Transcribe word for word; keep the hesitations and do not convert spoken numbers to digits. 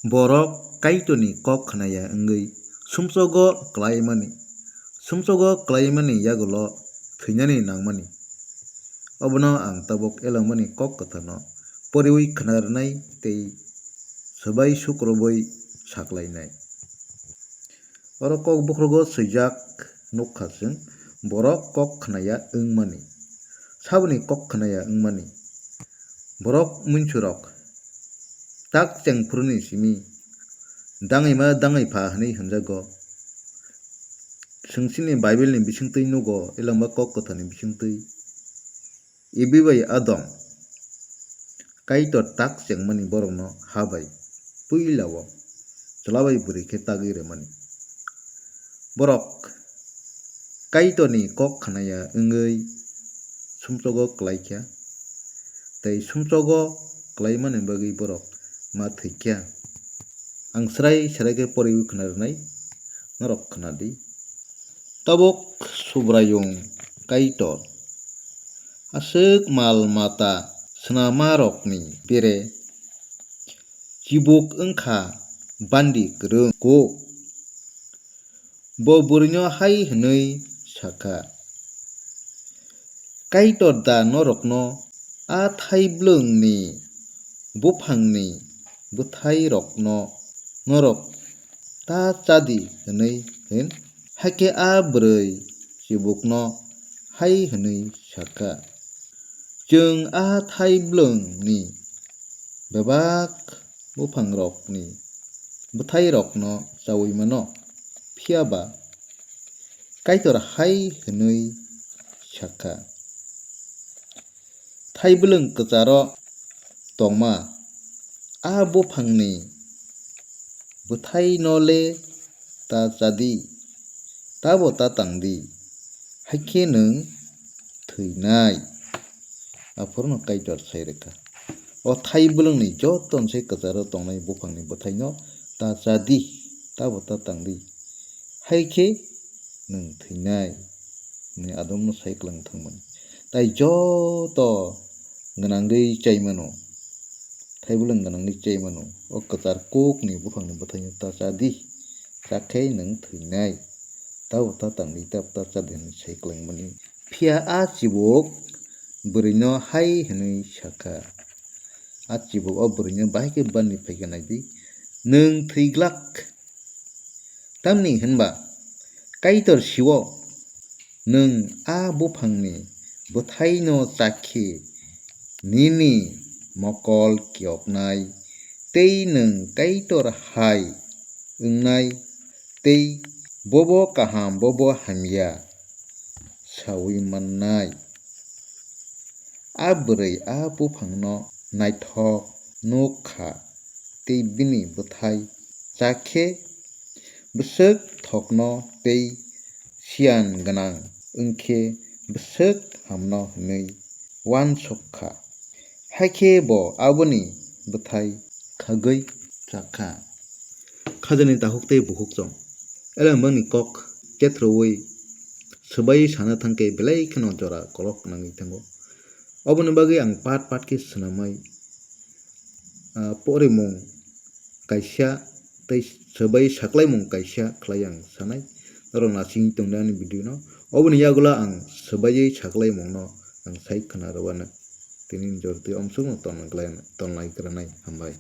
Borok Kaitorni kok khnaya wngwi sumsogo klaimani, sumsogo klaimani yagulo thwinani nangmani. Obono ang tabuk Elengmani kok kwtharno poriwi khna rwnai tei swbai sukrubwi saklainai. Oro kok bokhrogo swijak nukha chwng, borok kok khnaya wngmani, saboni kok khnaya wngmani. Borok muinsurok tak chengphuruni simi dangwi ma dangwi pha hwnwi hwnjago. Chwng chini Bible ni bisingtwi nugo, Elengma kok kwtharni bisingtwi. Evi bai Adam Kaitor tak chengmani borokno ha bai puila o chwla bai bwrwi khe tagwi rwmani. Borok Kaitorni kok khnaya wngwi sumsogo klaikha, tei sumsogo klaimani bagwi borok ma thwikha. Ang srai srai khe poriwi khna rwnai, norok khna di. Tabuk Subraiyung Kaitor aswk mal mata swnamarokni bere chibuk wngkha bandi kwrwng kuk. Bo bwrwino hai hwnwi sakha, Kaitor da norokno a thaiblwngni buphangni bwthairokno norok ta cha di hwnwi hwn? Hakhe a bwrwi chibukno hai hwnwi sakha, chwng a thaiblwngni bebak buphangrokni bwthairokno chaui mano, phiya ba Kaitor hai hwnwi sakha, Thaiblwng kwcharo tongma a buphangni bwthaino le ta cha di, tabo ta tang di, hakhe nwng thwinai. Aphuru no Kaitor sai rwkha, o thaiblwngni joto se kwcharo tongnai buphangni bwthaino ta cha di, tabo ta tang di, hai khe nwng thwinai, hwnwi Adamno sai kwlwng thangmani. Tai joto gwnangwi chai mano, thaiblwng gwnangwi chai mano, o kwchar kukni buphangni bwthaino ta cha di, cha khe nwng thwinai, tabo ta tang di, tabo ta cha di hwnwi sai kwlwngmani. Phiya a chibuk bwrwino hai hwnwi sakha, a chibuk o bwrwino bahai khe bandi phaikha, nai di, nwng thwi glak. Tamni hwnba Kaitor sio, nwng a buphangni bwthaino cha khe nini mokol kiyoknai, tei nwng Kaitor hai wngnai, tei bobo kaham bobo hamya saui mannai. A bwrwi a buphangno naithok nuk kha, tei bini bwthai cha khe bwswk thokno tei siyan gwnang wng khe bwswk hamno hwnwi uansuk kha. Hakhe bo aboni bwthai khagwi cha kha. Khajani takhuk tei bukhuk chong. Elembangni kok tethroui swbai sana thang khe belai kheno jora kolok nangwi thango. Oboni bagwi ang part part khe swnamwi, ah, porimung kaisa tei swbai saklaimung kaisa khlai ang sanai. Norok nasing tongdi ani video no. Oboni yagulo ang swbaiwi saklaimungno ang sai khna rwano. Tini jorti omsukno tonna glai-, tonnai granai. Hambai.